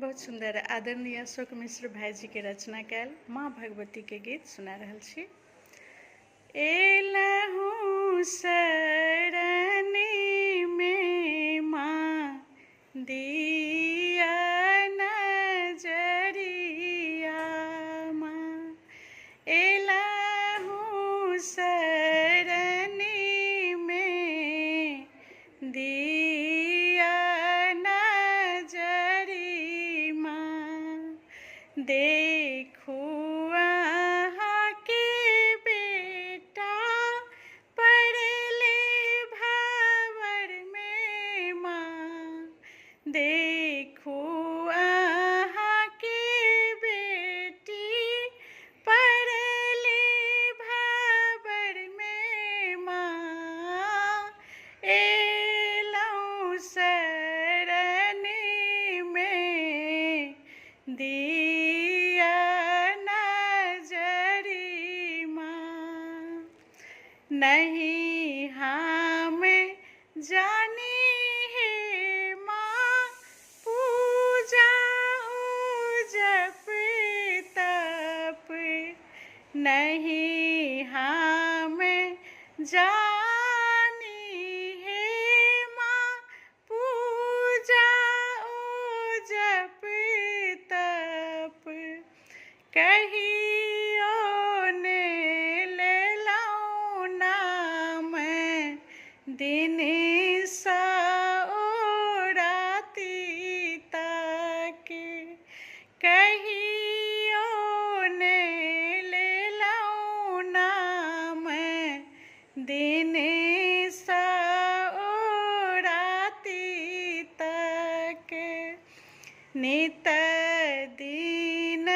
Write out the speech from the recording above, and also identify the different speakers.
Speaker 1: बहुत सुन्दर आदरणीय अशोक मिश्र भाईजी के रचना कयल माँ भगवती के गीत सुना रहल छी। एलहुँ शरणी में माँ दिया नजरिया माँ, एलहुँ शरणी में दिया नजरी माँ, देखू अहाँके बेटा पड़ले भंवर में माँ, देखू अहाँके बेटी पड़ले भंवर में माँ, एलहुँ शरणी में दिया नजरी माँ। नहीं हम जानी है माँ पूजा जप तप, नहीं हम जानी है माँ पूजा जप तप, कहियो ने लेलहुँ नाम दिन सँ राति तक, कहियो ने लेलहुँ नाम दिन सँ राति तक, नित दिन